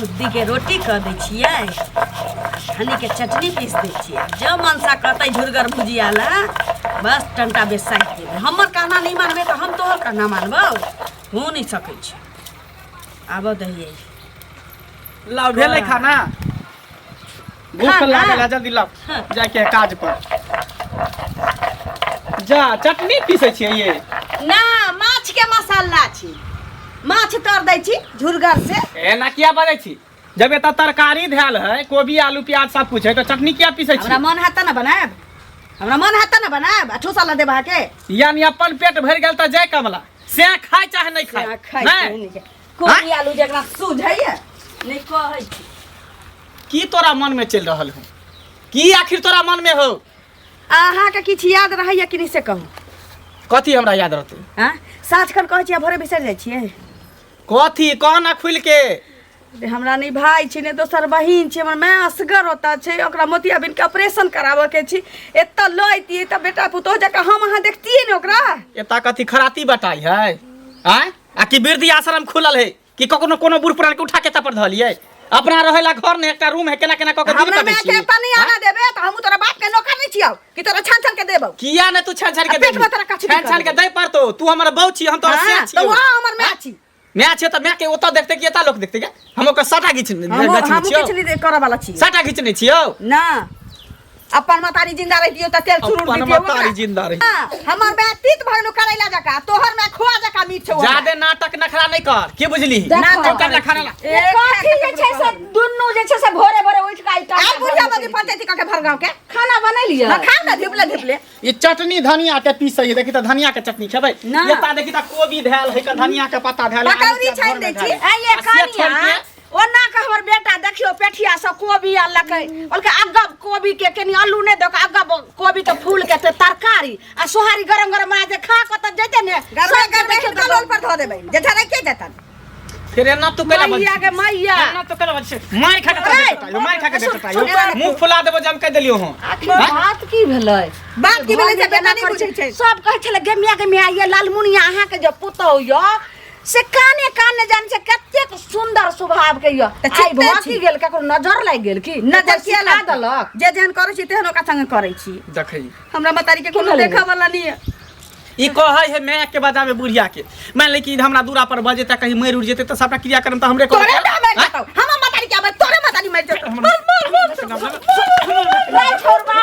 खुद्दीके रोटी कऽ दै छियै, धनीके चटनी पीस दै छियै। जब मनसा कहतै झुरगर भुजिया ला, बस टंटा बेसाहि देबै। हमर कहना नहि मानबै तऽ हम तोहर कहना मानबौ? हो नहि सकै छै। आबऽ दहियै। लाउ, भेलै खाना? भूख खाना? लागल है, जल्दी लाउ। हाँ। जाके है काज पर जा। चटनी पीसै छियै ये? ना, माछ के मसाला छी। माछ तर दै छी झुरगर से। एना किया बजै छी? जब एतऽ तरकारी धयल है, कोबी, आलू, प्याज सब कुछ है, तऽ चटनी किया पीसै हमरा छी? मन हैत तऽ ने बनायब। हमरा मन हैत तऽ ने बनायब। आ ठूसा ला देब अहाँके? यानी अपन पेट भरि गेल तऽ जय कमला, से खाय चाहे नहीं खाय। खाय नहीं। कोबी आलू जकरा सुझैया नहि कहै छी। की तोरा मन में चलि रहल हो? की आखिर तोरा मन में हो? अहाँके किछु याद रहैया कि नहि से कहू। कथी हमरा याद रहतै? आँ, साँझ खन कहै छियै, भोरे बिसरि जाइ छियै। कथी कह ना खुलि के। रे, हमरा नहि भाय छै ने दोसर बहिन छै। हमर माय असगर ओतऽ छै। ओकरा मोतियाबिंदके ऑपरेशन कराबऽके छै। एतऽ लऽ अइतियै तऽ बेटा पुतोह जकाँ हम अहाँ देखतियै ने ओकरा। एतऽ कथी खराती बटाई है आँय? आ कि वृद्धि आश्रम खुलल है कि कखनो कोनो बूढ़ पुरान के उठा के एतऽ पर धऽ लियै? अपना रहै ला घर नहि, एकटा रूम है, केना केना कऽ के दिन हमरा कटै माय के छी। एतऽ नहि आना देबे तऽ हमहूँ तोरा बाप के नौकर नहि छियौ कि तोरा छान छान के देबौ। किया ने तू छान छान के आ पेट देबही? में तोरा कथी छान छान के दै पड़तो। तू हमर बहू छी, हम तोरा हाँ, से तऽ छियौ। वहाँ हमर माय छी। माय छै तऽ माय के ओतऽ देखते कि एतऽ लोक देखते? के हम ओकर साटा घीच हमहूँ गछने हमहूँ छियौ। किछु नहि करऽ वाला छी। साटा घीचने छियौ। ना, अपन महतारी जिंदा रहितियो तऽ तेल सुरूर अपन दितियो। महतारी जिंदा रही। हाँ, हमर माय तीत भऽ गेलो करैला जकाँ, तोहर माय खोआ जकाँ मीठ छौ। जादे नाटक नखरा नहि कर, के बुझली? नाटक चुपचाप खाना ला। ए, कथी जे छै से दुनू जे छै से भोरे भोरे उठि कऽ आइ बुढ़िया बदी पंचायती कऽ के भर गाँव के खाना बनेलियै? हाँ, खाउ ने धिपले धिपले। ई चटनी धनिया के पीसै है, देखी तऽ धनिया के चटनी खेबै। ना। एता देखी तऽ कोबी धयल है, धनिया के पत्ता धयल है, आलू पकौड़ी प्याज छानि घर में दै छी। धयल है। ए ये आ से छोड़ि कनिया के ओना के हमर बेटा देखियो पेठिया से कोबी आनलकै। बोलकै अगब कोबी के कनी आलू नहि दऽ के अगब कोबी के फूल के ते तरकारी आ सोहारी गरम गरम बना दे, खा कऽ तऽ जेतै ने। गरमे सब गरमे देखियौ हिनका लोल पर धऽ देबै जे झरके जेतन। फिर एना तू कैला मैया के मैया। एना तू कैला बजै छी? मारि खा के तोरा अरे! देतै, मारि खा के सुन, देतै। सुन, सुन। मुंह फुला देबो, जम कह देलियो हूं। आखिर बात की भेलै? बात की भेलै से बेटा एना नहि करै बुझै छै। सब कहै छलै गे माय, गे माय, ये लालमुनिया अहाँके जे पुतहु यऽ से काने काने जान छै कतेक सुंदर स्वभाव के यऽ। तऽ आइ चित्ते भऽ छी। की गेल? ककरो नजर लागि गेल की? नजर कोइ किया सिखा लागतै? देलक? जे जेहन करै छी तेहन ओकरा संगे करै छी। देखै हमरा मतारी के कोनो भेलै? देखऽ वाला नहि है। ई कहै है माय के बजावे बुढ़िया के, मान ले कि हमरा दूरा पर बजे त कहीं मरि उड़ जेतै त सबटा क्रियाक्रम त हमरे तोरे करऽ तऽ मरि जेतौ। हमर मतारी के आबै तोरे मतारी मरि जेतौ। मर मर मर। नहीं छोड़बा।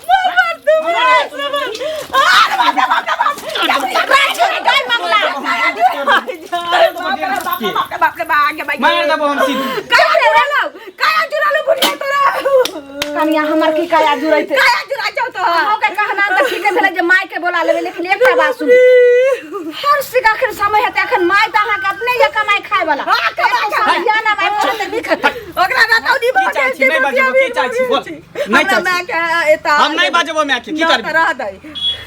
मर तू मर मर। अरे बाप रे बाप रे बाप। नहीं छोड़ गई मंगला। बाप रे बाप रे बाप रे बाप रे। मार देबो हम सीधे। काया जुड़ालो, काया जुड़ालो बुढ़िया तोरा। कनिया हमर की काया जुड़ैते? काया जुड़ा छौ तो। अहूँके कहना तऽ ठीके भेलै जे माय के बोला लेबै, लेकिन एकटा बात सुनू, हर सिक अखन समय हेतै। अखन माय तऽ अहाँके अपने ये कमाइ खाय वाला। हाँ, कमाइ खाय। ध्यान आब आबि तऽ नीक हेतै। ओकरा रतौनी की भऽ चाहै गेल छी? नहि बजबो, की चाहै छी? बोल। नहि हमरा चाहै माय छी। के एता हम नहि बजबो माय के, की ना करबी? तऽ रह दै।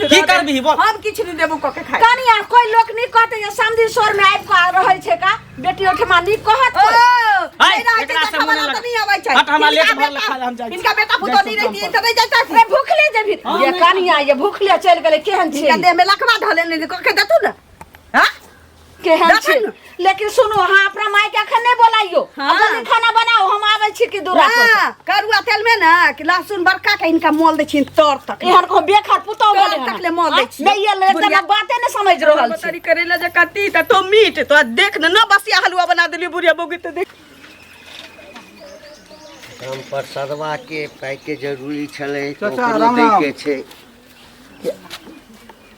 की करबी बोल? हम किछु नहि देबो कऽ के खाय। कनिया कोइ लोक नहीं कहते जे समधी स्वर में आबि कऽ रहै छै का बेटी ओठमा नीक कहत ओ, कोइ? हाय, नहि रहै छै एकरा से देखऽ मोने वाला लग- तऽ नहि अबै छै। हट, हमरा लेट हिनका भऽ गेल, बेटा- खाय हम जाइ छी। हिनका बेटा पुतोह जाइ छी नहि रहितियै काम तऽ नहि जाइतथि। रे भूखले जेबही हाँ, ये नहि। कनिया ये भूखले चलि गेलै, केहन छै? हिनका देह में लकवा धऽ लेने कऽ के देतू ने। हाँ? केहन देखन छै ने। लेकिन सुनू, अहाँ अपना माय के अखन नहि बोलाइयो। हाँ। अब जल्दी खाना बनाओ, हम आबै छी कि दूरा पर। ना, करुआ तेल में ना कि लहसुन बड़का के हिनका मोल दै छियनि तर तक। एहन को बेखर पुतौ तर गेलै। तक ले मोल दै छियै। नहीं ये बुढ़िया- बाते नहीं समझ रहल छी। बतारी करेला जकाँ तीत आ तो मीठ तो देख ने न बसिया हलुआ बना देलियै बुढ़िया बौगी तऽ देख। हम प्रसदवा के पाइके जरूरी छलै तऽ चाचा, ओकरो राम राम। दैके छै।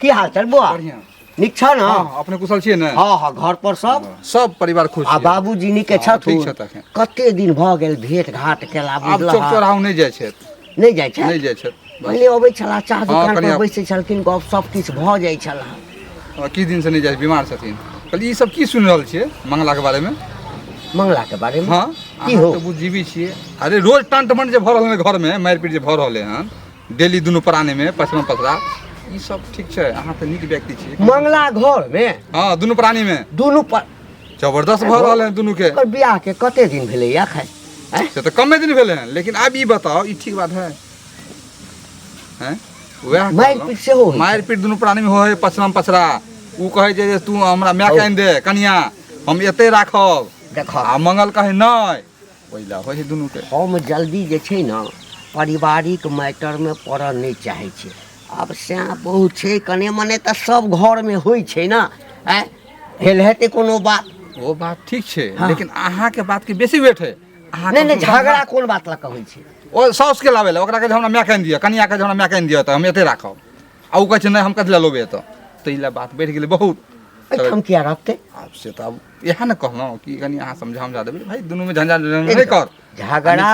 की हाल चाल बौआ? बढ़िआँ। नीक छ ने? हँ, अपने कुशल छियै ने? हँ हँ, घर पर सब सब परिवार खुश आ छियै। बाबूजी नीके हँ, ठीक छथुन? छथि एखन। कते दिन भऽ गेल भेट घाट केला। आब बुझलह चौक चौराहा नहि जाइ छथि। नहि जाइ छै? नहि जाइ छथि बस। पहिले अबै छलाह, चाह दुकान कनि पर आब- बैसै छलखिन, गप सप किछु भऽ जाइ छल। हँ, किछु दिनसँ नहि जाइ छै, बीमार छथिन। कहलियै ई सब की सुनि रहल छियै मंगलाके बारेमे? मंगला के बारे में? हँ। की अहाँ हो? तऽ बुद्धिजीवी छियै। अरे रोज टंट मंट जे भऽ रहल हन घरमे, मारि पीट जे भऽ रहलै हन डेली दुनू प्राणीमे पसरम पसरा, ई सब ठीक छै? अहाँ तऽ नीक व्यक्ति छियै। मंगला घर में? हँ, दुनू प्राणीमे दुनू पर जबरदस्त भऽ रहल हन दुनूके। ओकर बियाह के कते दिन भेलै एखन? आँय? से तऽ कमे दिन भेलै हन, लेकिन आब ई बताउ, ई ठीक बात है? हैं, वएह मारि पीट सेहो होइ छै? मारि पीट दुनू प्राणीमे होइ है, पसरम पसरा। ओ कहै छै जे तू हमरा मायके आनि दे कनिया, हम एतै राखब। देखऽ। आ मंगल कहै नहि, ओहि लए होइ है दुनूके। हम जल्दी जे छै ने पारिवारिक मैटरमे पड़ऽ नहि चाहै छी। आब सएह बहुत छै, कने मने तऽ सब घरमे होइ छै ने। आँय, भेल हेतै कोनो बात। ओ बात ठीक छै। हाँ। लेकिन अहाँके बातके बेसी वेट है। अहाँ नहि नहि, कम से कम झगड़ा कोन बात लऽ कऽ होइ छै? ओ साउसके लाबै लए, ओकरा कहै छै हमरा मायके आनि दिअ, कनियाके जे हमरा मायके आनि दिअ तऽ हम एतै राखब, आ ओ कहै छै नहि, हम कथी लए लेबै एतऽ। ताहि लए बात बढ़ि गेलै बहुत। एहिठाम किया रखतै? आब से तऽ आब इएह ने कहलहुँ कि कनि अहाँ समझा उमझा देबै, भाइ दुनूमे झंझट नहि कर। झगड़ा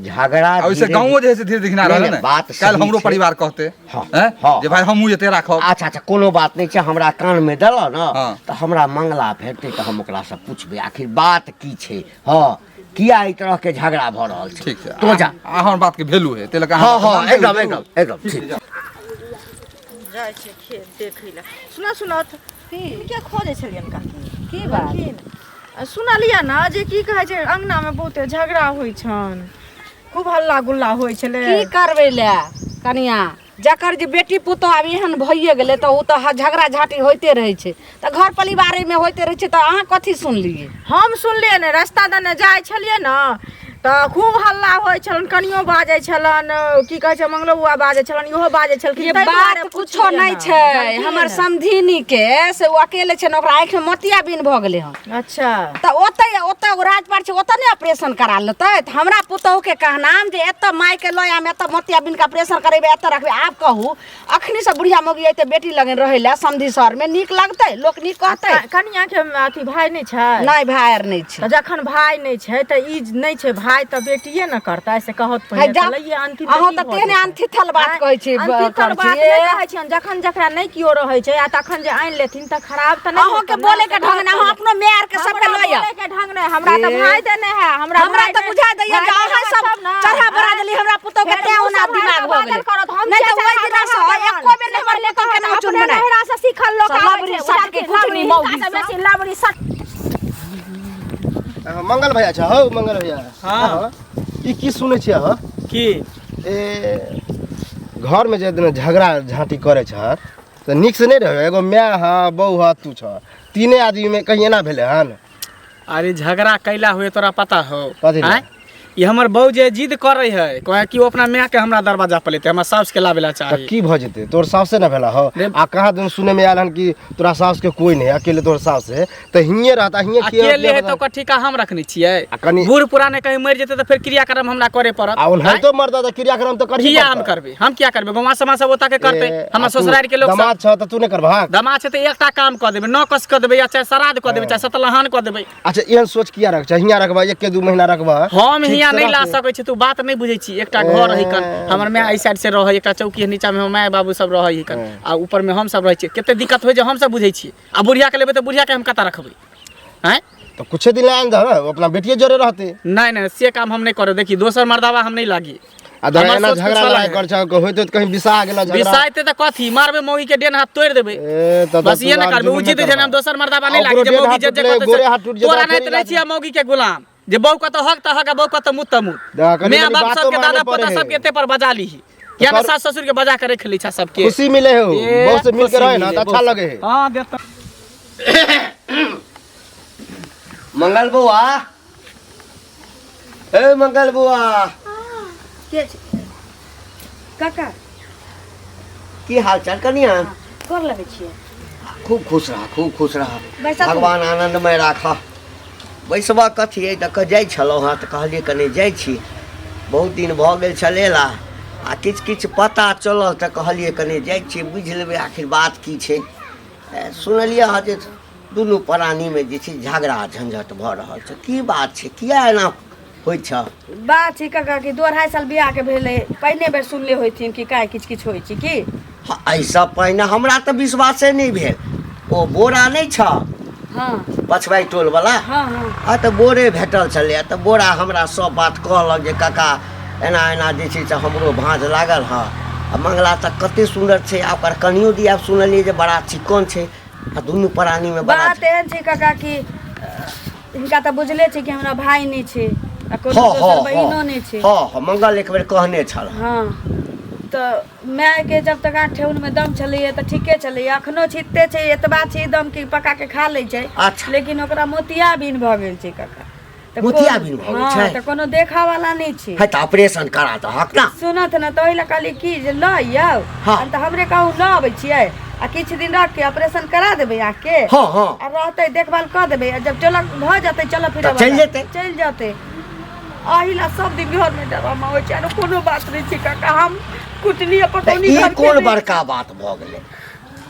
झगड़ा आ ओहिसँ धीरे- गाँवो जे है से धीरे धीरे घिना नहि, रहल नहि, ने। बात काल्हि सही हमरो छै। परिवार कहते हाँ, हैं हाँ। जे भाइ हमहूँ एते राखब। अच्छा अच्छा, कोनो बात नहि छै। हमरा कानमे देलऽ ने। हाँ। तऽ हमरा मंगला भेटतै तऽ हम ओकरासँ पुछबै आखिर बात की छै। हँ, किया एहि तरहके झगड़ा भऽ रहल छै। ठीक छै। तो जा। अहाँ बातके वैल्यू है, ताहि लऽ कऽ हँ अहाँ हँ, मानतै एकदम जरूर। एकदम एकदम ठीक। जाइ छियै खेत देखै लए। सुनऽ सुनऽ, के खोजै छलियनि काकी? की बात? सुनलियै ने जे की कहै छै, अङ्गनामे बहुते झगड़ा होइ छनि, खूब हल्ला गुल्ला होइ छलै। की करबै ले कनिया, जकर जे बेटी पुतोह आब एहन भइए गेलै तऽ ओ तऽ झगड़ा झाँटी होइते रहै छै, तऽ घर परिवारेमे होइते रहै छै। तऽ अहाँ कथी सुनलियै? हम सुनलियै ने, रास्ता दने जाइ छलियै ने तऽ खूब हल्ला होइ छलनि, कनियो बाजै छलनि, की कहै छै, मंगलो बुआ बाजै छलनि, इहो बाजै छलखिन। ये ताहि दुआरे बात कुछो पुछलियै नहि ने, छै। जानलियै हमर ने। समधिनी के से ओ अकेले छै ने, ओकरा आँखिमे मोतियाबिन भऽ गेलै हन। अच्छा। तऽ ओतै ओतऽ ओ राजपाट छै, ओतऽ नहि ऑपरेशन करा लेतै? तऽ हमरा पुतोहुके कहनाम जे एतऽ मायके लऽ आयब, एतऽ मोतियाबिनके ऑपरेशन करेबै, एतऽ रखबै। आब कहू, अखनी से बुढ़िया मौगी अयतै बेटी लगन रहै लए समधि शहरमे, नीक लगतै? लोक नीक कहतै? कनिया के अथी भाय नहि छै? नहि, भाय आर नहि छै। तऽ जखन भाय नहि छै तऽ ई नहि छै भाय तऽ बेटिए ने करतै, से कहत है पहिने जा, तऽ लइए अंतिम तऽ अहूँ की तऽ भऽ तेहने जेतै? अनथिथल बात कहै छी, अनथिथल करै बात छी। नहि कहै छियनि, जखन जकरा नहि केओ रहै छै आ तखन जे आनि लेथिन तऽ खराब तऽ नहि अहूँके होतनि ने? बोले के ढंग नहि, अहाँ अपनो माय आरके सबके हमरा लऽ आउ। बोले के ढंग नहि, हमरा तऽ भाय देने है। हमरा हमरा भाय तऽ नहि- बुझा दैया भाय जे नहि अहाँ रहत सब तब ने। चढ़ा बढ़ा देली हमरा पुतोह के, फेर तें मुँह ओना सम्हारि दिमाग कऽ भऽ बाजल गेलै। करत, हम नहि किया तऽ ओहि चढ़ा दिना से बढ़ा देलहुँ? एको बेर नहि हमर पुतोह के नाम अपने चुनबे नहि। नहिरा से सीखल लोक सब आबै लबड़ी छै, सट के उदाहरण कुटनी लबड़ी मौगी हिनका से सब। बेसी लबड़ी सट। अहाँ मंगल भैया छ हौ? मंगल भैया। हाँ। ई की सुनै छियै अहाँ? की? ए घरमे जे दिना झगड़ा झाँटी करै छ तऽ नीक से नहि रहै। एगो माय ह, बहू ह, तू छ, तीने आदमीमे कहीं एना भेलै हन? अरे झगड़ा कैला हुए तोरा पता हो? कथी लए? आँय? ई हमर बहू जे जिद करे है, कहे कि ओ अपना माय के हमरा दरवाजा पर लेते, हमरा साउस के लाबे ला तऽ चाही। की भऽ जेतै? तोहर साउसे ने भेला हो। रे- आ कहाँ दिन सुनैमे आयल हन कि तोरा साउस के कोई नहीं, अकेले तोहर साउस है, तऽ हिये रहता, हिये किया? अकेले है तऽ ओकर ठीका हम रखने छियै। आ कनि- बूढ़ पुराने कहीं मरि जेतै तऽ फेर क्रियाक्रम हमरा करे पड़त। आ ओनाहितो मरदा तऽ क्रियाक्रम तऽ करही किया हम पड़तौ। करबै? हम किया करबै? गाँव समाज सब ओतऽ के करतै। ए, हमर आ तू ससुरारि के लोक सब। दमाद छह तऽ तू नहि करबहक? दमाद छै तऽ एकटा काम कऽ देबै, नौ कस कऽ देबै, या चाहे श्राद्ध कऽ देबै, चाहे सतलहान कऽ देबै। अच्छा, एहन सोच किया रख छै? हियाँ रखबह, एक दू महीना रखबह। हम ठीक हियाँ से नहि ला रहतै। सकै छी। तू बात नहि बुझै छी। एकटा घर है कन, हमर माय एहि साइड से रहै, एकटा चौकी है नीचा में, हमर माय बाबू सब रहै कन, आ ऊपर में हम सब रहै छियै। कते दिक्कत होइ छै हम सब बुझै छियै। आ बुढ़िया के लेबै तऽ बुढ़िया के हम कतऽ रखबै? आँय? तऽ कुछे दिन लए आनि दह ने, ओ अपना बेटिए जोरे रहतै। नहि नहि, से काम हम नहि करब। देखी, दोसर मर्दाबा हम नहि लागी। आ धर हमर एना सोच झगड़ा कुछ लड़ाई अलग है। कर छह, होइत होइत कहीं बिसा गेल झगड़ा। बिसाइते तऽ कथी मारबै? मौगी के डेन हाथ तोड़ि देबै। ए, तऽ बस तू ये ना आब करबै। जुलुम उ जिद नहि छै ने, हम करबह। दोसर मर्दाबा नहि आ लागी ओकरो जे डेढ़ मौगी हाथ जे जे टूटलै, कहतै गोरे से- हाथ टूटि जेतै, तोरा नहि फेर तऽ नहि इलाज। छियै मौगी के गुलाम जे बहू कतऽ हक तऽ हक आ बहू कतऽ मुँह तऽ मुँह। देखा, कनि माय मनि बाप बातो सबके माने दादा पड़े पोता है। सबके एते पर बजा लीही किया ने? कर- सास ससुर के बजा के रख ली छा सबके। खुशी मिले हो, ए, बहुत से मिल के खुशी रहे ना मिले, तऽ अच्छा बहुत। लगे है। हाँ, देता। मंगल बौआ, ए मंगल बौआ। के छै? काका। की हाल चाल कनिया? गोर लगै छियै। खूब खुश रह, खूब खुश रह। बैसत। भगवान आनंदमय राख। बैसबा कथी अइ? तऽ जाइ छलहुँ हँ तऽ कहलियै कनि जाइ छी, बहुत दिन भऽ गेल छलै ला, आ किछु किछु पता चलल तऽ कहलियै कनि जाइ छी, बुझि लेबै आखिर बात की छै। सुनलियै हँ जे दुनू प्राणीमे जे छै झगड़ा झंझट भऽ रहल छै। की बात छै? किया एना होइ छै? बात छै काका कि 2-2.5 साल बियाहके भेलै, पहिने बेर सुनले होइथिन कि काय किछु किछु होइ छै की? हँ, एहिसँ पहिने हमरा तऽ विश्वासे नहि भेल। ओ बोरा नहि छ? हाँ। पछबाइ टोलवला? हाँ हाँ। आ तऽ बोरे भेटल छलैए, तऽ बोरा हमरा सब बात कहलक जे काका एना एना जे छै से हमरो भाँज लागल हँ, आ मंगला तऽ कते सुन्दर छै, आ ओकर कनियो दिया सुनलियै जे बड़ा चिक्कन छै, आ दुनू प्राणीमे बड़ा बात एहन छै काका कि हिनका तऽ बुझले छै कि हमरा भाय नहि छै आ कोनो हँ दोसर हँ बहिनो हँ नहि छै। हँ हँ, मंगल एक बेर कहने छल। हँ, तऽ मायके जब तक आँख ठेहुनमे दम छलैए तऽ ठीके छलैए, अखनो छिटते छै, एतबा छै दम कि पका के खा लै छै। अच्छा। लेकिन ओकरा मोतियाबिन भऽ गेल छै काका। तऽ मोतियाबिन भऽ गेल हँ छै तऽ कोनो देखऽ वाला नहि छै है तऽ ऑपरेशन करा दहक ने सुनत ने तऽ ओहि लए कहलियै की जे लऽ आउ हँ। तऽ हमरे कहू लऽ अबै छियै आ किछु दिन रख के ऑपरेशन करा देबै आँखके हँ हँ आ रहतै देखभाल कऽ देबै आ जब चलऽ भऽ जेतै चलऽ फिरऽ तऽ चलि जेतै। चलि जेतै एहि लए सब दिन घरमे ड्रामा होइ छै आरो कोनो बात नहि छै काका हम कुटनी आ तऽ पटौनी ई घरके कोन नहि। बड़का बात भऽ गेलै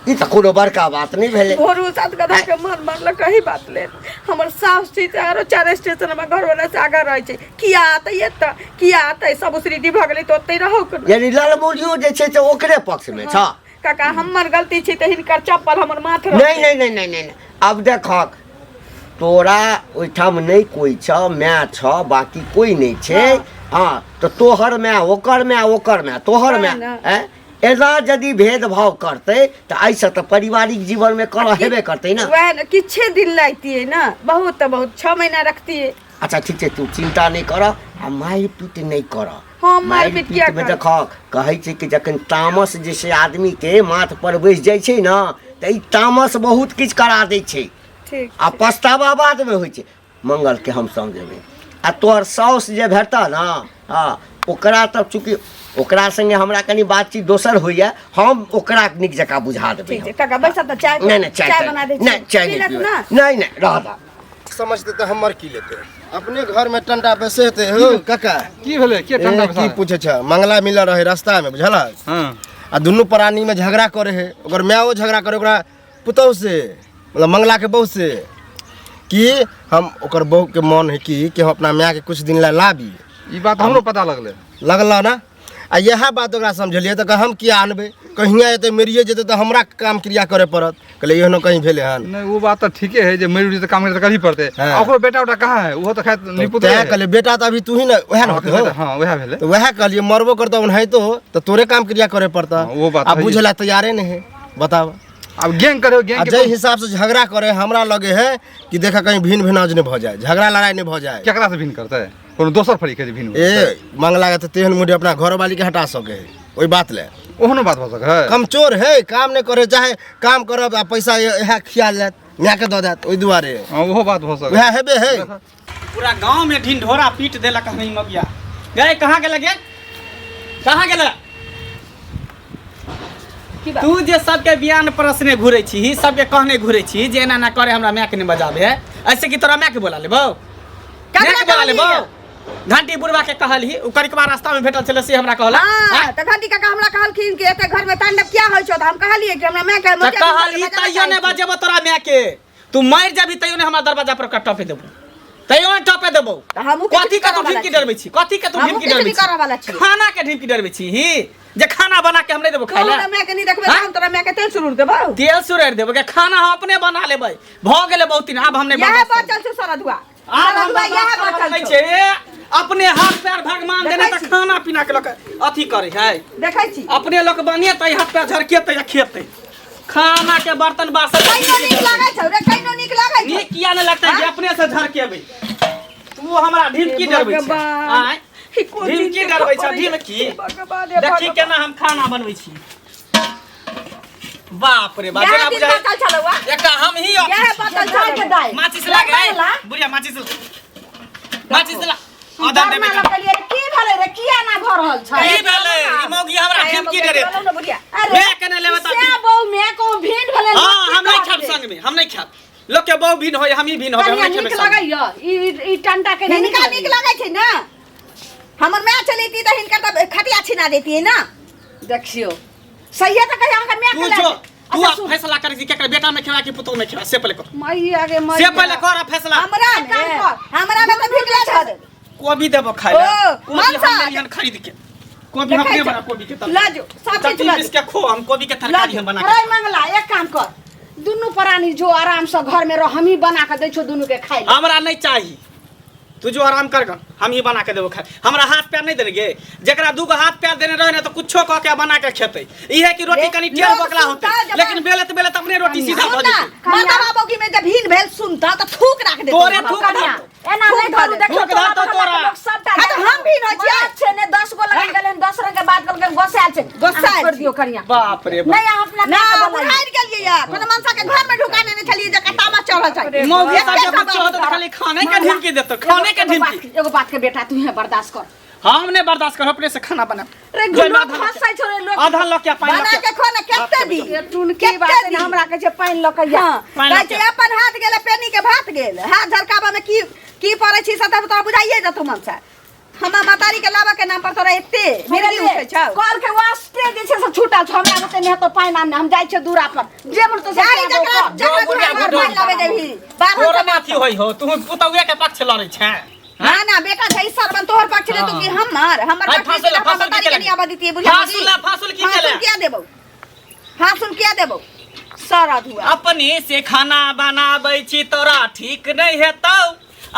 ई तऽ कोनो बड़का बात नहि भेलै भोरू सात गधा के मन मारलक कही बात लेल हमर साउस छी तऽ आरो चारि स्टेशन हमर घरवाला से आगाँ रहै छै किया आतै एतऽ किया आतै सब उसरीडी भऽ गेलै तऽ ओतै रहौ के यानी ललमुनियो जे छै से ओकरे पक्षमे छ काका हमर गलती छै तऽ हिनकर चप्पल हमर माथ रहतै। नहि नहि नहि नहि नहि नहि। आब देखक तोरा ओहिठाम नहि कोइ छ माय छ बाकी कोइ नहि छै हँ तऽ तोहर माय ओकर माय ओकर माय तोहर माय सएह ने। आँय एना यदि भेदभाव करतै तऽ एहिसँ तऽ पारिवारिक जीवनमे कलह हेबे करतै ने वएह ने किछे दिन लागितियै ने बहुत तऽ बहुत 6 महीना रखतियै। अच्छा ठीक छै, तू चिन्ता नहि कर आ मारि पीट नहि कर। हम मारि पीट किया मे करब? देखक, कहै छै कि जखन तामस जे छै आदमीके माथ पर बैस जाइ छै ने तऽ ई तामस बहुत किछु करा दै छै। ठीक। आ पछतावा बादमे होइ छै। मंगलके हम समझेबै आ तोहर साउस जे भेटतह ने, हँ, ओकरा तऽ चूँकि ओकरा संगे हमरा कनि बातचीत दोसर होइए, हम ओकरा नीक जकाँ बुझा देबै। ठीक छै काका, बैसऽ तऽ चाय नहि नहि, चाय चाय बना दै छी। नहि, चाय पी नहि लेत पीबै। ने। नहि नहि, रह दऽ। समझते तऽ हमर की लेते? अपने घर में टंटा बेसेते हो काका। की भेलै के ठंडा ए, की पूछे छ, मंगला मिलल रहे रास्ता में, बुझल? हँ। आ दुनू प्राणी में झगड़ा करे है, ओकर मायो झगड़ा करे ओकरा पुतहु से, मतलब मंगला के बहू से, कि हम ओकर बहू के मन है कि हम अपना माय के कुछ दिन ला लाबी। ई बात हमरो पता लगलै। लगल ना? आ इएह बात ओकरा समझलियै तऽ हम किया आनबै? कहिया एतै, मरिए जेतै तऽ हमरा काम क्रिया करे पड़त। कहलियै एहनो कहीं भेलै हन? नहि, ओ बात तऽ ठीके है जे मरि उरि तऽ काम तऽ करही पड़तै। हँ। आ ओकरो बेटा उटा कहाँ है? ओहो तऽ खैर निपुत। तैं कहलियै, बेटा तऽ अभी तू ही ने उएह ने होतै हो। हँ, वएह भेलै। तऽ उएह कहलियै, मरबो करतौ ओनाहितो तऽ तोरे काम क्रिया करे पड़तौ। हँ, ओ बात आ है। बुझे ला तैयारे नहीं है, बताब। आब गैंग करे आ गैंग जाहि हिसाब से झगड़ा करे, हमरा लगे है कि देखा कहीं भिन भिनाज नहीं भऽ जाए, झगड़ा लड़ाई नहीं भऽ जाए। केकरा से भिन्न करतै? कोनो दोसर फरीक है जे भिन्न ए, मंगला के तऽ तेहन मुडी अपना घरवाली के हटा सके है ओहि बात ले। ओहनो बात भऽ सकै है। कमजोर है, काम नहीं करे चाहे, काम करब आ पैसा इएह खिया लेत, माय के दऽ देत, ओहि दुआरे। हँ, ओहो बात भऽ सकै। वएह हेबे है। पूरा गांव में ढिंढोरा पीट देलक हन ई मगिया। गए कहाँ गेल गे? कहाँ गेल? की बात? तू जे सबके बियान प्रश्ने घुरै छी, सबके कहने घुरै छी जे एना एना करे, हमरा माय के नहीं बजाबे है, ऐसे कि तोरा माय के बोला लेबौ? माय के बोला लेबौ? घंटी बुढ़वा के कहलही, उ करिकबा रास्ता में भेटल छलै से हमरा कहला। हाँ, तऽ घंटी काका हमरा कहलखिन कि एते घर में तांडव किया होइ छौ? तऽ हम कहलियै कि हमरा माय के तऽ मोतिया कहलही बजाना तैयो नहि चाहै छी। बजेबो तोरा माय के। तू मरि जाबी तैयो नहि हमरा दरवाजा पर टपे देबो, तैयो नहि टपे देबो। तऽ हमहूँ किछु कथी के तू करऽ वाला ढिमकी छी। डरबै छी? कथी के तू हमहूँ ढिमकी किछु डरबै नहि करऽ वाला छी? छी। खाना के ढिमकी डरबै छी ही जे खाना बना के हम नहि देबो तू खाय हमरा लए? माय के नहि देखबै तऽ हाँ? हम तोरा माय के तेल सुरूर देबौ। तेल सुरैर देबो के? खाना हम अपने बना लेबै। भऽ गेलै बहुत दिन, आब हम नहि इएह बर्दाश्त बचल छौ सरधुआ। आब हम सरधुआ इएह बर्दाश्त करऽ बचल नहि छौ। छै। ए, अपने हाथ पैर भगवान देने देखै तऽ छी। खाना पीना के लोक अथी करै है। देखै छी। अपने लोक बनेतै, हाथ पैर झरकेतै आ खेतै, खाना के बर्तन बासन। कहिनो नीक लागै छौ रे? कहिनो नीक लागै छौ? नीक किया नहि लगतै जे अपने से झरकेबै? तू हमरा ढिमकी डरबै छै? भगवान। आँय, ई कोन ढिमकी चीज के डरबै छै? खबर? ढिमकी। हे भगवान, हे देखी भगवान। केना हम खाना बनबै छी। बाप रे बाप, इएह जेना दिन बुझाइ बचल छलौ आ। एकटा हम ही इएह बचल छलौ। के दाइ। माचिस लाग है बुढ़िया, माचिस, माचिस ला आधा देबे। डरना लगलियै रे, की भेलै रे? किया ना भऽ रहल छै? की भेलै? ई मौगी हमरा ढिमकी डरे। बोलौ ने बुढ़िया। अरे मैं केने लेबै तऽ से बहु में कहूँ भिंड भेलै? हाँ, हम नहीं खाब संग में, हम नहीं खाब। लोग के बहु भिन्न होय, हम ही भिन्न होबै, हम कनिया नहीं नीक खेबै संग में। लगैया ई ई टंटा के? हिनका नीक लागै छै ने? हमर माय चलैती तऽ हिनकर तऽ खटिया छिना देती ने। देखियौ, सहिए तऽ कहिया अहाँके माय तू के जो तू अच्छा, आप सुन। फैसला करै छी केकर बेटा में खेबा कि पुतोह में खेबा, से पहले कर। मैया गे मैया। से पहले कर फैसला। हमरा एक काम मे कर। हमरा मे तऽ भिगला धऽ देबै। कोबी देबो खाय ला। ओ, कोबी हम मनसा। लेलियन खरीद के, कोबी हम देखै अपने छौ। बना कोबी के लऽ जो, सब तरकारी किछु लऽ पीस जो। के खो, हम कोबी के तरकारी हम बना के। अरे मंगला, एक काम कर, दुनू प्राणी जो आराम से घर में रह, हमही बना के दै छौ दुनू के खाइ ला। हमरा नहीं चाही, तू जो आराम कर गन, हम ही बना के देबो खाए। हमरा हाथ पैर नहीं देने गे? जकरा दूगो हाथ पैर देने रहे ना तऽ कुछो कह के बना के खेतै। इहे कि रोटी कनी टेढ़ लोग बकला होतै, सुनता जब- लेकिन बेलत बेलत अपने रोटी सीधा भऽ सुनता जेतै। मर्दवा बौगी में जब भिन भेल सुनता तऽ थूक राख देतौ। तोरे थूक कनिया, धरतौ। एना नहीं थूक करू। धऽ देखियौ थूक तोरा धरतौ मोहल्ला के तोरा। लोक सबटा हाँ, तऽ हम भी होइ छियै। मरद छै ने, 10 गो लगन गेलै, 10 रंग के बात कहलकै, गोसायल छै। गोसायल अहाँ छोड़ि छै। दियौ कनिया। बाप रे बाप। नहीं, अहाँ अपना ना मायके बोलाइयौ। बुढ़ारि गेलियै या कोनो मनसा के घर में ढुका नेने छलियै जे तामा चढ़ल छै। मौगी एते सब के सब बच्चा होतौ तऽ खाली खाने के ढिमकी देतौ, खाने के एगो ढिमकी। एगो बात के बेटा तू बर्दाश्त कर। हम नहीं बर्दाश्त कर, अपने से खाना बना। रे जो लोग आधा हंसै छौ रे लोग। आधा लऽ के आ, पानि लऽ बना के के खो ने कते दी टुनकी बात ने हमरा कहै छै पानि लऽ के या। पानि लऽ कहै छै अपन हाथ गेल पेनी के भात गेल, हाथ झरकाबा में की की पड़ै छी से तब तोरा बुझाइए जेतौ मनसा। हमरा मतारी के लाबा के नाम पर तोरा एते बिजली उठै छौ। कल के वास्ते जे छै से छूटल छौ, हमरा बुते नहि हेतौ पानि आनने, हम जाइ छियै दूरा पर जे मन तो से जाइ जकरा जकरा बुढ़िया घर बुढ़िया। पानि लाबे जेबही बाहर तोरा माथी होई हो, तू पुतौए के पक्ष लड़ै छै। ना ना बेटा छै सरबन तोहर पक्ष ले तो की हमर हमर आइ पक्ष फांसुल ले फांसुल की मतारी के केलक? नहीं आबा दीती बुढ़िया फांसुल ला, फांसुल की फांसुल केलक? किया देबौ, फांसुल किया देबौ सारा धुआ। अपने से खाना बनाबै छी तोरा ठीक नहीं हेतौ,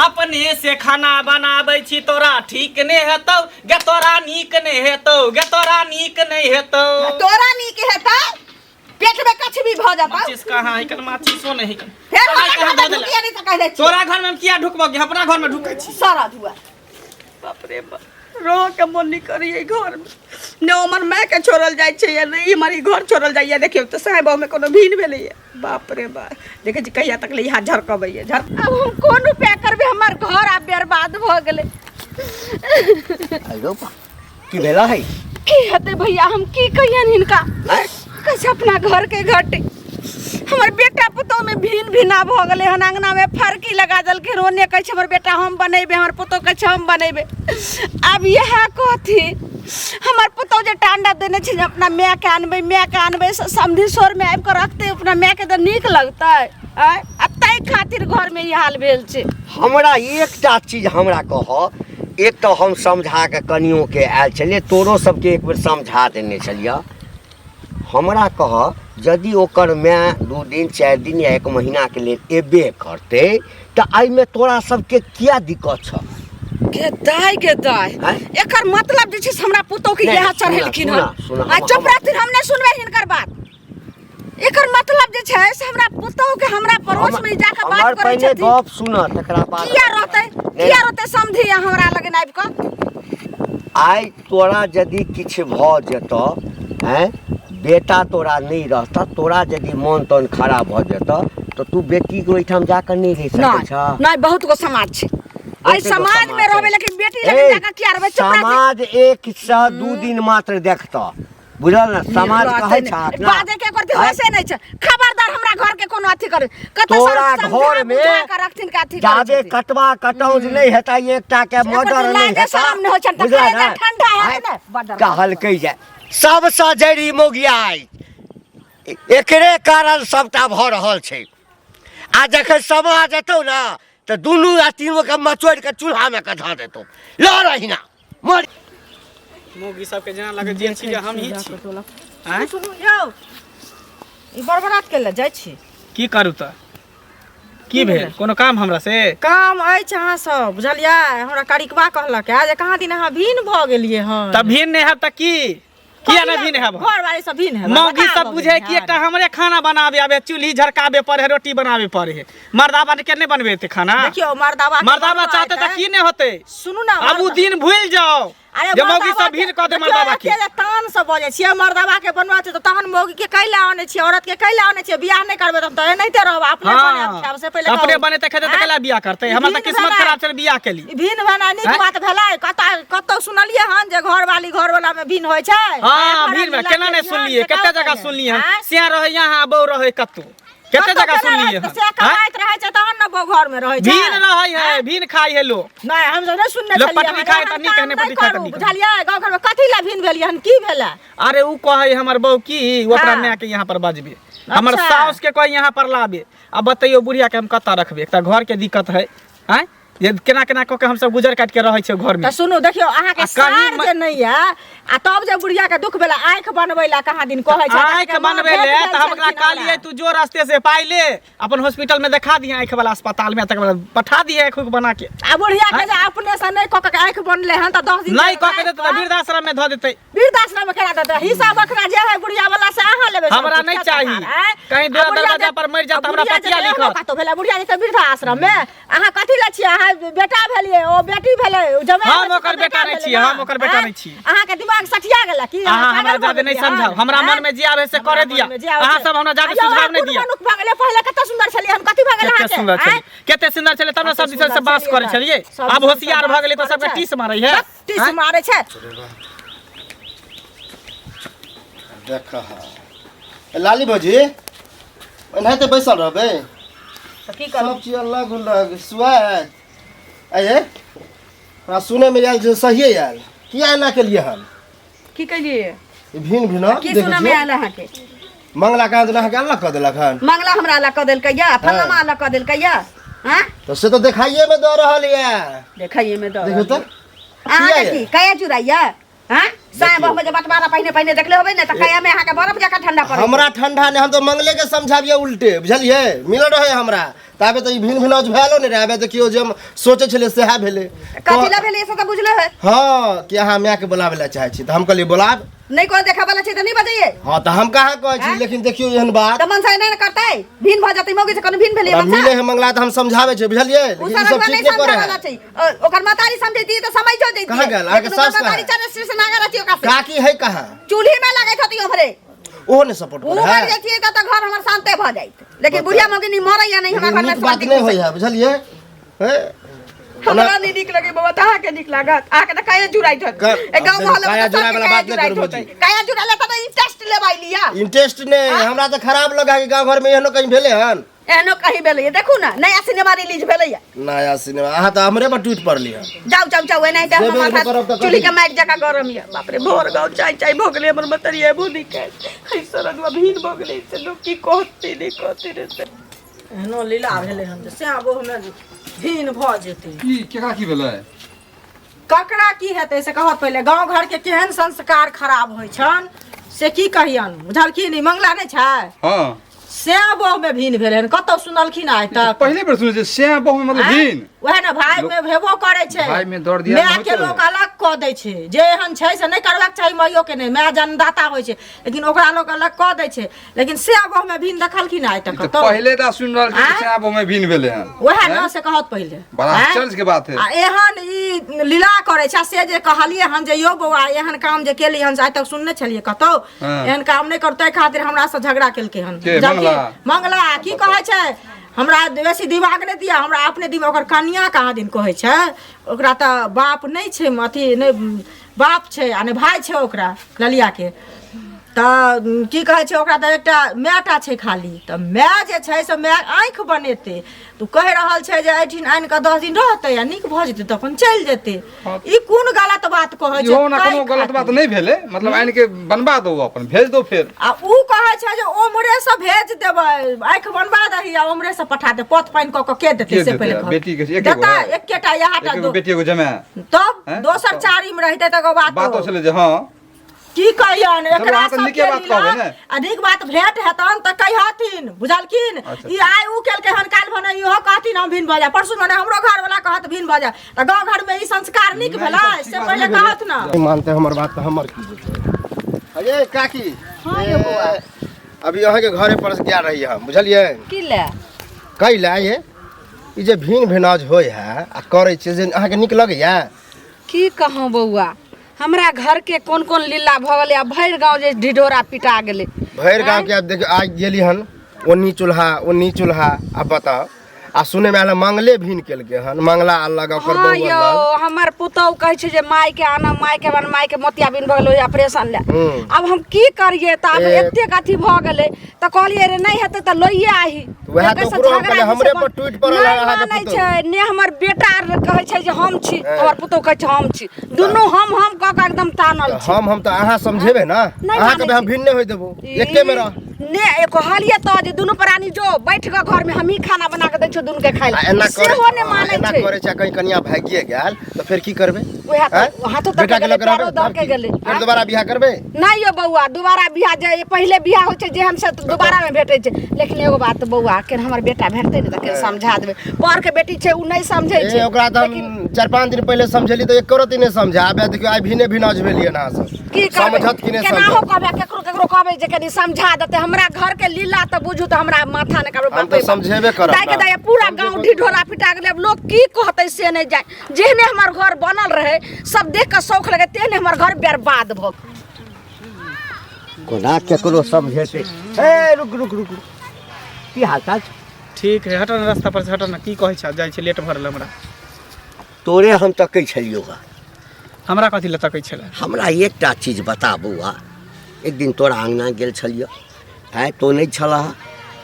अपने से खाना बनाबै छी तोरा ठीक नहीं हेतौ गे, तोरा नीक नहीं हेतौ गे, तोरा नीक नहीं हेतौ। तोरा नीक हेतौ पेट में कछ भी भ जाता। माचिस कहाँ है कन, माचिसो नहीं कन। फेर आइ हमरा कहाँ घर में दऽ देलक? ढुकिया नहीं तऽ कहि दै छियौ। तोरा घर में हम किया ढुकबौ गे, अपना घर में ढुकै छी। सारा धुआ। बाप रे बाप, रह के मन नहीं करिए घर में, ने हमर माय के छोड़ल जाइ छै या ने हमर ई घर छोड़ल जाइए। देखियौ तऽ साहेब में कोनो भीन भेलैए। बाप रे बाप, देखै छी कहिया तक ले ई हाथ झरकबैए झर। आब हम कोन उपाय करबै, हमर घर आब बर्बाद भऽ गेलै। अरे बा, की भेला है? की हेतै भैया, हम की कहियन हिनका? आँय? कैसे अपना घर के घटे, हमर बेटा पुतोह में भिन भिना भऽ गेलै हन, अंगना में फरकी लगा देलखिन। ओने कहै छै हमर बेटा हम बनेबै, हमर पुतोह कहै छै हम बनेबै। आब इएह कहथिन हमर पुतोह जे टांडा देने छै जे अपना मायके आनबै, मायके आनबै, से समधि सोरमे आबि कऽ रखतै अपना मायके तऽ नीक लगतै। आँय, आ ताहि खातिर घरमे ई हाल भेल छै। हमरा एकटा चीज हमरा कह, एक तऽ हम समझा के कनियोके आयल छलियै, तोरो सबके एक बेर समझा देने छलियै। हमरा कह, यदि ओकर माय 2 दिन 4 दिन या 1 महीनाके लेल एबे करतै तऽ एहिमे तोरा सबके किया दिक्कत छौ? गे दाय, गे दाय, आँय? एकर मतलब जे छै से हमरा पुतोह के नहि, इएह सुनऽ, चढ़ेलखिन सुनऽ, हन। सुनऽ, आ चुप रहथिन, हम नहि सुनबै हिनकर बात। एकर मतलब जे छै से हमरा पुतोह के हमरा पड़ोस में जाके बात हमर करै पहिने छथिन। गप सुनऽ तकरा बाद। किया रहतै, नहि। किया रहतै समझी हमरा लगन आबि कऽ? आइ तोरा यदि किछु भऽ जेतऽ, हैं, बेटा तोरा नहि रहतऽ, तोरा यदि मन तन खराब भऽ जेतऽ तऽ तू बेटीके ओहिठाम जाकऽ नहि रहि सकै नहि छह? नहि, बहुत गो समाज छै एहि बहुते गो समाज में समाज रहबै, छै। लेकिन बेटी लग ए, जाके किया रहबै? चुप रहथिन। समाज 1 से 2 दिन मात्र देखतऽ, बुझल ने? समाज कहै छहक ने। बाजे के करती होशे नहि छै। खबरदार हमरा घर के कोनो अथी करे, कतौ तोरा समझा घर में बुझा के रखथिन के अथी करै जाबे छथिन। कटवा कटौज नहि हेतै, एकटा के मर्डर नहि लाजे हेतै, शरम नहि होइ छनि, तऽ बुझल करेजा ने? ठंडा हैत आँय, ने? बड्ड डर। कहलकै जे सबसँ जड़ी मोगिया एकरे कारण सबटा भऽ रहल छै। आ जखन समाज एतौ ने तऽ दुनू आ तीनू के मचोड़ि के चूल्हामे के धऽ देतौ, लऽ रहिना मर। मौगी सबके जेना लगै जे छी हम ही छी। आँय? सुनू यौ, ई बड़बड़ात के लए जाइ छी। की करू तऽ की भेल? कोनो काम हमरा से? काम अछि अहाँ सब बुझलियै। हमरा करिकबा कहलक है जे कहाँ दिन अहाँ भिन भऽ गेलियै हन। तऽ भिन नहि हैब तऽ की? किया नहि भिन हैब? घरवाली सब भिन हैब। मौगी बता सब भऽ बुझे गेलियै कि एकटा हमरे खाना बनाबे आबे, चूल्ही झरकाबे पड़े है, रोटी बनाबे पड़े है, मर्दाबा के नहि बनबे हेतै खाना? देखियौ मर्दाबा के मर्दाबा बनबऽ चाहते तऽ एतै। की नहि होतै? सुनू ने, आब उ दिन भूलि जाओ अरे जे मौगी मर्दाबा सब भिन कऽ दे देखियौ, मर्दाबा के। एते जे तान सब बजै छियै, मर्दाबा के बनवा छै तऽ तहन मौगी के कैला आनै छियै, औरत के कैला आनै छियै? बियाह नहि करबै तब तऽ एनाहिते रहब, अपने बनायब खायब से पहिले अपने कहू। बनेतै खेतै तऽ आँय? कैला बियाह करतै? ई हमर तऽ भिन किस्मत भेनाइ- खराब छलै बियाह केली। ई भिन भेनाइ नीक आँय? बात भेलै? कतऽ कतौ सुनलियै हन जे घरवाली घरवाला में भिन होइ छै? हाँ, आँय, भीड़ में घरवाली केना लए नहि के सुनलियै? ध्यान कते से जगह कहू सुनलियै हन? आँय? सिया रहै यहाँ, बहू रहै कतौ, कते कतौ जगह केना सुनलियै रहै हन? छै? से कमाइत रहै छै तहन ने बहू घर में रहै छै। भीन रहै है, भीन खाइ है लोग। नहि, हम सब नहि सुनने लोक छलियै पटरी हन, खाइ एहन तऽ नीक है, काम नहि नहि पटरी खाइ तऽ करू, नीक है। बुझलियै? गाँव घर में कथी लए भिन भेलियै हन, की भेलै? अरे उ कहै हमर बहू की ओ अपना हाँ। माय के यहाँ पर बजबे, हमर अच्छा। साउस के कोई यहाँ पर लाबे। अब बतैयो बुढ़िया के हम कतऽ रखबे? एकटा घर के दिक्कत है, आँय, जे केना केना कऽ के हमसब गुजर काटि के रहै छियै घर में। तऽ सुनू देखियौ, अहाँके आ कहीं सार जे नहि यऽ, आ तब जे बुढ़िया के दुख भेलै आँखि बनबै लए कहाँ दिन कहै छै, आँखि अहाँके माँ बनबै भेट ले गेल तऽ हम ओकरा छलखिन हमरा। कहलियै तू जो रास्ते से पाइ ले, अपन हॉस्पिटल में देखा दिहे, आँखि वाला अस्पताल में, तकर बाद पठा दिहे आँखि उखि बना के। आ बुढ़िया के जे अपने से नहि कऽ के आँखि बनलै हन तऽ 10 दिन नहि कऽ के देतै तऽ वृद्धाश्रम में धऽ देतै। वृद्धाश्रम में केना देतै? हिस्सा बखरा जे है बुढ़िया वाला से अहाँ लेबै सब हमरा किछु, नहि खेत चाही। पथार, आँय? कहीं आ दुरा बुढ़िया दरवाजा पर मरि जायत तऽ आ हमरा बुढ़िया पतिया जेतै, लिखत। एहनो कतौ भेलै बुढ़िया जेतै वृद्धाश्रम में अहाँ कथी लए छियै अहाँ बेटा भेलियै ओ बेटी भेलै ओ जमाइ हम होइ छै ओकर तऽ बेटा नहि भेलै छियै, ने, हम ओकर बेटा आँय? नहि छी। अहाँके दिमाग सठिया गेलै की अहाँ हमरा पागल भऽ जादे नहि गेलियै समझाउ हमरा आँय? मन में जे आवे से करे हमरा दिया मनमे जे आबै अहाँ से- सब हमरा जादे आयौ, सुझाव अहाँ नहि कोन दिया मनुख भऽ गेलियै पहिले कते सुन्दर छलियै हम कथी भऽ गेल कते अहाँके सुन्दर छलियै आँय? कते सुन्दर छलियै तब ने सब कते दिसन से सुन्दर बास करै छलियै छलियै सब आब दिसन से होशियार भऽ गेलै तऽ बास सबके करै टीस मारै है टीस मारै छै देख लाली भौजी एनाहिते बैसल रहबै तऽ की करू सब चीज अलग अलग सुआद आये हमरा सुनैमे आयल जे सहिए आयल किया एना केलियै हन की केलियै ई भिन भिन की सुनऽ मे आयल अहाँके मंगला कहाँ दिन अहाँके अलग कऽ देलक हन मंगला हमरा अलग कऽ देलकै या फलामा अलग कऽ देलकै या हँ तऽ से तऽ देखाइए मे दऽ रहल यऽ देखैये मे दऽ देखियौ तऽ अहाँके किया की कया जुड़ाइया हँ साँय बहु में जे बँटवारा पहिने पहिने देखले होबै ने तऽ कया में अहाँके बरफ जकाँ ठंडा पड़ै हमरा ठंडा नहि हम तऽ मंगले के समझाबियै उल्टे बुझलियै मिलल रहै हमरा ताबे तऽ ई भिन भिनौज भेलो नहि रहै आबे तऽ केओ जे हम सोचै छलियै सएह भेलै कथी लए भेलै से तऽ बुझले है हँ कि अहाँ मायके बोलाबै लए चाहै छी तऽ हम कहलियै बोलाब नहि कोनो देखै वाला छै तऽ नहि बजैयै हँ तऽ हम कहाँ कहै छी लेकिन देखियौ एहन बात तऽ मनसा एना ने करतै भिन भऽ जेतै मौगी से कोनो भिन भेलै हमरा मनसा मिले है मंगला तऽ हम समझाबै छियै बुझलियै उ लेकिन ई सब सब नहि ठीक नहि करै समझावला है छै ओकर महतारी समझैती तऽ समझो जैती कहाँ गेल? अहाँके लेकिन ओकर सास कहाँ महतारी है? चारे सिर से नागर अछि ओकरा से काकी है कहाँ चूल्ही में लगैत होती ओम्हरे ओहो नहि सपोर्ट उ करै मर है जैती तऽ घर हमर शांते भऽ जाइत लेकिन बुढ़िया मौगी नहीं मरैया नहीं हमरा लेकिन घर में नीक बात शांति नहि होइ है बुझलियै हे हमरा नहीं नीक लगे बाबा तऽ अहाँके नीक लागत अहाँके तऽ काया जुड़ाइत होत ए गाँव मोहल्ला काया में तऽ जुड़ाय सबके वाला काया बात नहि जुड़ाइत करू होतै भौजी। काया जुड़ाले तऽ इंटरेस्ट लेबाइ लिया इंटरेस्ट नहि हमरा तऽ खराब लगा कि गाँव घरमे एहनो कहीं भेलै हन एहनो कहीं भेलैया देखू ना नया सिनेमा रिलीज भेलैया नया सिनेमा अहाँ तऽ हमरे पर टूटि पड़ली हन जाउ जाउ जाउ एनाहिते जेबे हमर नहि माथा करब तऽ चूल्ही के कथी? मारि जकाँ गरम यऽ बाप रे भोर गाँव चाय चाय भऽ गेलै हमर मतरिया एबो नहि कयल एहि सरदुआ भीड़ भऽ गेलै से लोक की कहतै नहि कहतै रे से एहनो लीला भेलै हन जे सएह बहुमे भिन भऽ जेतै की केकरा की भेलै ककरा की हेतै से कहत पहिले गाँव घरके केहन संस्कार खराब होइ छनि से की कहियन बुझलखिन ई मंगला नहि छै हँ से बहुमे भिन भेलै हन कतौ सुनलखिन आइ तक पहिले बेर सुनै छियै सैं बहु में मतलब आँय? भिन वएह ने भाय में भेबो करै छै भाय में दर्द दिया माय के लोक अलग कऽ दै छै जे एहन छै से नहि करबाक चाही माइयो के नहि माय जन्मदाता होइ छै लेकिन ओकरा लोक अलग कऽ दै छै लेकिन से बहुमे भिन देखलखिन आइ तक ई तऽ कतौ पहिले दा सुनि रहल छी आँय? सैं बहु में भिन भेलै हन वएह ने से कहत पहिले बड़ा आँय? आश्चर्य के बात है आ एहन ई लीला करै छै आ से जे कहलियै हन जे यौ बौआ एहन काम जे केली हन से आइ तक सुनने छलियै कतौ हाँ। एहन काम नहि करू ताहि खातिर हमरा से झगड़ा केलकै हन के, बुझलखिन? मंगला? मंगला की कहै छै हमरा बेसी दिमाग नहि दिअ हमरा अपने दिमाग ओकर कनिया कहाँ दिन कहै छै ओकरा तऽ बाप नहि छै अथी नहि बाप छै आ नहि भाय छै ओकरा ललियाके तऽ की कहै छै ओकरा तऽ एकटा मायटा छै खाली तऽ माय जे छै से माय आँखि बनेतै तऽ ओ कहि रहल छै जे एहिठिन आनि कऽ 10 दिन रहतै आ नीक भऽ जेतै तऽ अपन चलि जेतै ई कोन गलत बात कहै छै इहो ओना ताहि कोनो गलत बात खातिर। नहि भेलै मतलब आनि के बनबा दो अपन भेज दो फेर आ ऊ कहै छै जे ओम्हरेसँ भेज देबै आँखि बनबा दही आ ओम्हरेसँ पठा दे पथ पानि कऽ कऽ के देतै के से देतै? पहिले कहू। बेटी के एके गो देतै है? एकेटा इएह टा एक एगो बेटी एगो जमाए तब हैं? दोसर चारिम रहितै तकर बातो बातो छलै जे हँ की कहियन एकरा अहाँ तऽ नीके सबके बात कहबै लीला ने। आ नीक बात भेंट हेतन तऽ कहिहथिन बुझलखिन अच्छा। ई आइ ऊ केलकै हन काल्हि भने इहो कहथिन हम भिन भऽ जाय परसू भने हमरो घरवला कहत भिन भऽ जाय तऽ गाँव घरमे ई संस्कार नीक नहि, भेलै ई सब से ठीक बात पहिले नहि भेलै। कहत ने नहीं मानते हमर बात तऽ हमर की जेतै अरे काकी हाँ यौ बौआ। अभी अहाँके घरे पर से गेल रही हम बुझलियै की ले कै लए ये ई जे भिन भिनाज होइ है आ करै छियै जे अहाँके नीक लगैया की कहूँ बौआ हमरा घर के कोन कोन लीला भऽ गेलै आ भरि गाँव जे ढिढोरा पिटा गेलै भरि गाँव के आब देखियौ आइ गेली हन ओन्नी चूल्हा ओन्नी चूल्हा आब बताउ आ सुनै मे आयल मंगले भिन केलकै हन मंगला अलग ओकर हाँ बहू यौ अलग हमर पुतहु कहै छै जे माय के आना माय के आना माय के मोतिया बिन भऽ गेलै ऑपरेशन लए हूँ। आब हम की करियै तऽ आब ए- एतेक अथी भऽ गेलै तऽ कहलियै रे नहि हेतै तऽ लइए आही वएह तऽ एकर से ओकरो हम झगड़ा कहलियै, जे हमरे छै पर टूटि पड़ल नहि अहाँके मानै पुतहु। छै ने हमर बेटा आर कहै छै जे हम छी हँ। हमर पुतहु कहै छै हम छी दुनू हम हम कऽ कऽ एकदम तानल तऽ छी हम तऽ अहाँ समझेबै ने नहि अहाँ कहबै मानै हम छी। भिन्न नहि होय देबो एके मे रह ने ए कहलियै तऽ जे दुनू प्राणी जो बैठ कऽ घर में हमही खाना बना कऽ दै छियौ दुनू के खाइ आ लए एना करै सेहो नहि आ मानै एना छै करै छै आ कहीं कनिया भागिए गेल तऽ फेर की करबै उएह तऽ आँय? हाथो बेटा दबके के गेलै लऽ के रहबै पैरो दबके गेलै फेर दोबारा बियाह करबै नहि यौ बौआ दोबारा बियाह जे पहिले बियाह होइ छै जे हमसे तऽ दोबारा मे भेटै छै लेकिन एगो बात बौआ केन हमर बेटा भेटतै ने तऽ केन समझा देबै पर के बेटी छै उ नहि समझै ए छै ओकरा तऽ हम 4-5 दिन पहिले समझेली तऽ एको रत्ती नहि समझे आब देखियौ आइ भिने भिन अजमेलियै अहाँ सब की करबै समझत कि नहि केनाहो समझत कहबै केकरो केकरो कहबै जे कनी समझा देतै हमरा घर के लीला तऽ बुझू तऽ हमरा माथा नहि ककरो हम तऽ समझेबे करब दाइ के ना। दाइ पूरा गाँव ढिढोरा पिटा गेलै आब लोग की कहतै से नहि जाय जेहने हमर घर बनल रहे सब देख कऽ शौक लगे तेहने हमर घर बर्बाद भऽ गेल। कोना केकरो समझेतै ए रुक रुक रुक रुक। की हाल चाल छौ? ठीक है हटऽ ने रास्ता पर से हटऽ ने की कहै छ जाइ छै लेट भऽ रहल हमरा तोरे हम तकै छलियौ हँ हमरा कथी लए तकै छलै हमरा एकटा चीज बता बौआ एक दिन तोरा अङ्गना गेल छलियौ आँय तो नहि छलह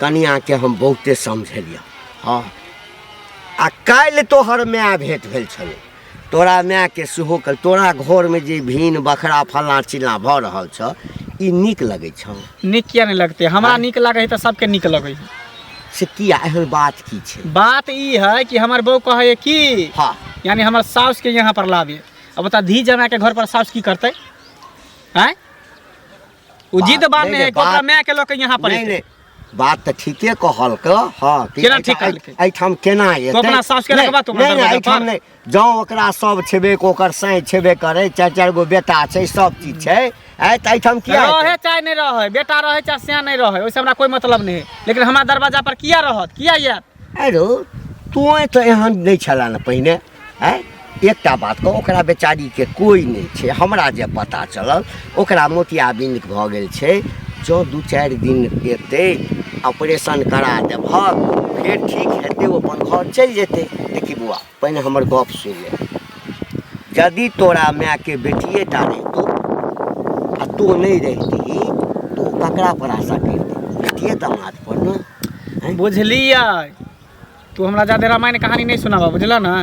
कनिआँके हम बहुते समझेलियौ हँ आ काल्हि तोहर माय भेँट भेल छलौ तोरा मायके सेहो कल तोरा घरमे जे भीन बखरा फल्लाँ चिल्लाँ भऽ रहल छौ ई नीक लगै छौ नीक किया नहि लगतै हमरा नीक लागै है तऽ सबके नीक लगै है से किया एहन बात की छै बात ई है कि हमर बहू कहै है कि हँ यानी हमर साउस के यहाँ पर लाबे अब बता धी जमा के घर पर साउस की करतै आँय ओ जिद बात- बांधने नहि, है नहि, कि ओकरा बात- माय के लऽ के यहाँ पर नहि एतै। नहि बात तऽ ठीके कहलक हँ कि केना ठीक कहलकै? एहिठाम केना एतै तू अपना सासुके नहि, रखबा तू अपना नहि नहि दरवाजा एहिठाम पर? नहि जँ ओकरा सब छेबे ओकर साँइ छेबे करै चारि चारि गो बेटा छै सब चीज छै आँय तऽ एहिठाम किया एतै? रहे चाहे नहीं रहे बेटा रहे चाहे सिया नहीं रहे ओहिसे हमरा कोई मतलब नहीं है लेकिन हमरा दरवाजा पर किया रहत किया आयत अरे तोँ तऽ एहन नहि छलह ने पहिने आँय एकटा बात कहू ओकरा बेचारीके कोइ नहि छै हमरा जे पता चलल ओकरा मोतियाबिन्द भऽ गेल छै जँ 2-4 दिन एतै ऑपरेशन करा देबहक फेर ठीक हेतै ओ अपन घर चलि जेतै देखी बौआ पहिने हमर गप सुनि ले यदि तोरा मायके बेटिए टा रहितौ आ तू नहि रहितही तऽ ओ ककरा पर आशा करितै बेटिए दामाद पर ने बुझलियै तू हमरा ज्यादा रामायण कहानी नहीं सुनाबा बुझल ना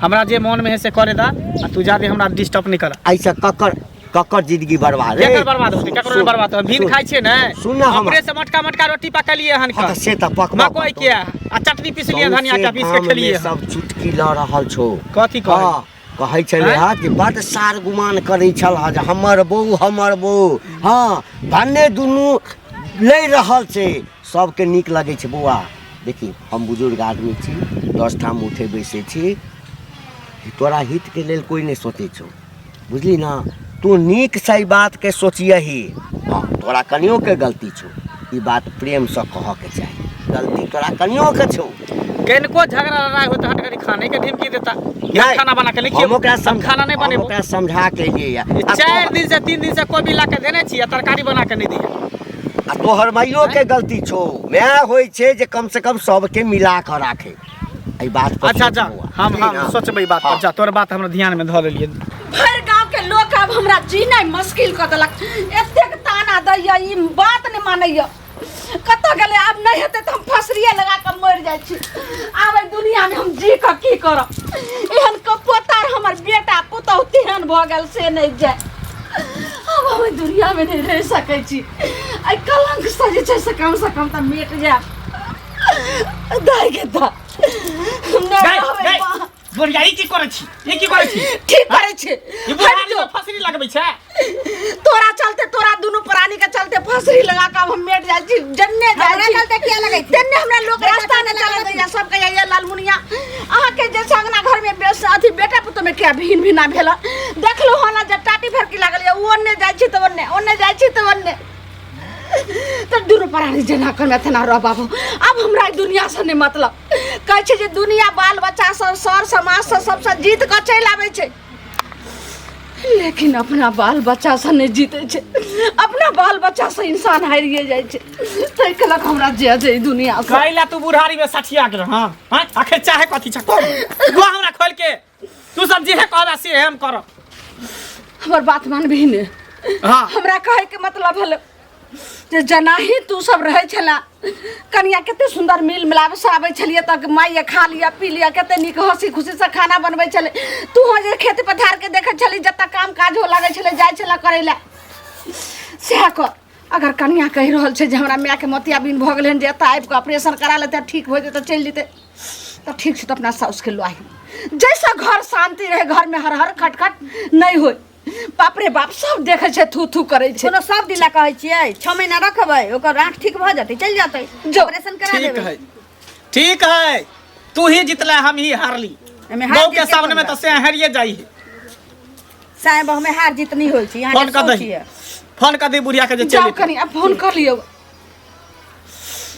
हमरा जे मन में है से करे दा आ तू ज्यादा हमरा डिस्टर्ब नहीं कर ऐसे ककर ककर जिंदगी बर्बाद रे केकर बर्बाद होतै केकरो नहीं बर्बाद होतै भीन खाइ छियै ने सुन ना हमरा अपने से मटका मटका रोटी पकेलियै हन हाँ, तऽ से तऽ पकबऽ मकई के आ चटनी पिसलियै धनिया के पीस के गाममे खेलियै हन। सब चुटकी लऽ रहल छौ कथी कहै? हाँ, कहै छलै हँ कि बड्ड सार गुमान करै छल हँ जे हमर बहू हमर बहू हँ भने दुनू लड़ि रहल छै सबके नीक लगै छै बौआ देखी हम बुजुर्ग आदमी छी 10 ठाम उठै बैसै छी तोरा हितके लेल कोइ नहि सोचै छौ बुझली ने तू नीकसँ ई बातके सोचियही हँ तोरा कनियोके गलती छौ ई बात प्रेमसँ कहऽके चाही गलती तोरा कनियोके छौ कनिको झगड़ा लड़ाई होता हट करी खाने के धमकी देता कि हम नहीं, खाना बना के नहीं हम खियेबो, ओकरा हम खाना नहीं हम बनेबो ओकरा समझा के एलियै ई आ 4 दिन से 3 दिन से कोबी ला के देने छी आ तरकारी बना के नहीं दिया आ तोहर माइयो के गलती छौ माय होइ छै जे कम से कम सबके मिला कऽ राखे एहि बात पर अच्छा सोच जा बौआ, हम बुझली हम ना? सोचबै ई बात पर हाँ। जा तोर बात हमरा ध्यान में धऽ लेलियै भरि गाँव के लोक आब हमरा जीनाइ मुश्किल कऽ देलक एतेक ताना दैया ई बात नहि मानैया कतऽ गेलै आब नहि हेतै तऽ हम फसरिए लगा कऽ मरि जाइ छी आब एहि दुनियामे हम जी कऽ की करब एहन कपोतार हमर बेटा पुतहु तेहन भऽ गेल से नहि जाय आब हम एहि दुनियामे नहि रहि सकै छी एहि कलंकसँ जे छै से कमसँ कम तऽ मिट जायब दाइ के दा नहि गई, रहबै गई। माँ। गोरिया ई की करै छी ई की करै छी ठीक करै छी ई बुढ़ारी में फसरी लगबै छै तोरा चलते तोरा दुनू प्राणी के चलते फसरी लगा के अब हम मेट जाइ छी जन्ने जाइ हमरा छी चलते किया लगै छी? तेन्ने हमरा लोग बेटा रास्ता चलते नहि चलै लगै दैया सब कहैया ये लालमुनिया अहाँ के जे अंगना घर में बेस अथी बेटा पुतोह में क्या भिन भिना भेल देखलु हन जे टाटी फरकी लागल ये ओ ओन्ने जाइ छी तऽ ओन्ने ओन्ने जाइ छी तऽ ओन्ने तऽ दुनू प्राणी जेना करमे तेना रह बाबू आब हमरा ई दुनिया से नहि मतलब कहै छै जे दुनिया बाल बच्चा सब सर समाज से सबसँ जीत कऽ चलि आबै छै लेकिन अपना बाल बच्चा से नहि जीतै छै अपना बाल बच्चा से इंसान हारिए जाइ छै ताहिके लऽ कऽ हमरा जे छै ई दुनिया से कैला तू बुढ़ारी में सठिया गेल हां हां आखिर चाहे कथी छ कह गो हमरा खोल के तू सब जे कहबा से हम करब हमर बात मानबही ने हां हमरा कहैके मतलब हल जे जेनाही तू सब रहै छला कनिया कते सुन्दर मिल मिलाप से आबै छलियै तऽ माइए खा लिअ पी लिअ कते नीक हँसी खुशीसँ खाना बनबै छलै तू जे खेत पथारके देखै छली जतऽ काम काज हो लागै छलै जाइ छलै करै लए सएह कर अगर कनिया कहि रहल छै जे हमरा मायके मोतियाबिन भऽ गेलै हन जे एतऽ आबि कऽ ऑपरेशन करा लेतै ठीक भऽ जेतै चलि जेतै तऽ ठीक छै, तऽ अपना साउसके लऽ आही। जैसा घर शान्ति रहे, घर में हर हर खटखट नहि होय। बाप रे बाप, सब देखै छै, थू थू करै छै। कोनो सब दिन ला कहै छियै, 6 महीना रखबै, ओकर आँख ठीक भऽ जेतै, चलि जेतै, जो। ऑपरेशन करा ठीक देबै। है, ठीक है, तू ही जितला, हम ही हारली। एहिमे हार बहू के जीत के सामने कोन में तो बात? से हारिए जाई है। साँय बहु में हार जीत नहीं होइ छै। फोन अहाँके कर सोच दही, यऽ। फोन कर दही बुढ़िया के जे जाओ चलि। कनि आब फोन कर लियौ।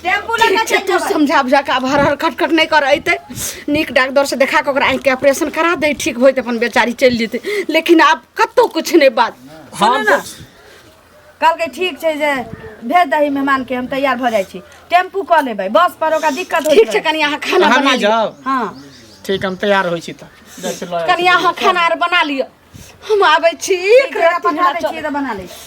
टेम्पू लऽ ठीक कऽ छै, चलि तू जेबै। समझा बुझा कऽ आब हर हर खटखट नहि कर अयतै। नीक डॉक्टर से देखा कऽ ओकरा आँखिके ऑपरेशन करा दै, ठीक होइत अपन बेचारी चलि जेतै। लेकिन आब कतहु किछु नहि बात। सुनू ने, कहलकै ठीक छै जे भेज दही मेहमान के, हम तैयार भऽ जाइ छी, टेम्पू कऽ लेबै, बस पर ओकरा दिक्कत होइ। ठीक छै, कनि अहाँ खाना हम बना ही लिअ। जाओ। हँ ठीक, हम तैयार होइ छी तऽ जाइ छी लऽ आबै कनि अहाँ खाना आर बना लिअ, हम आबै छी। एक ठीक छै, रत्ती पठा दै हमरा छियै तऽ बना लै छी।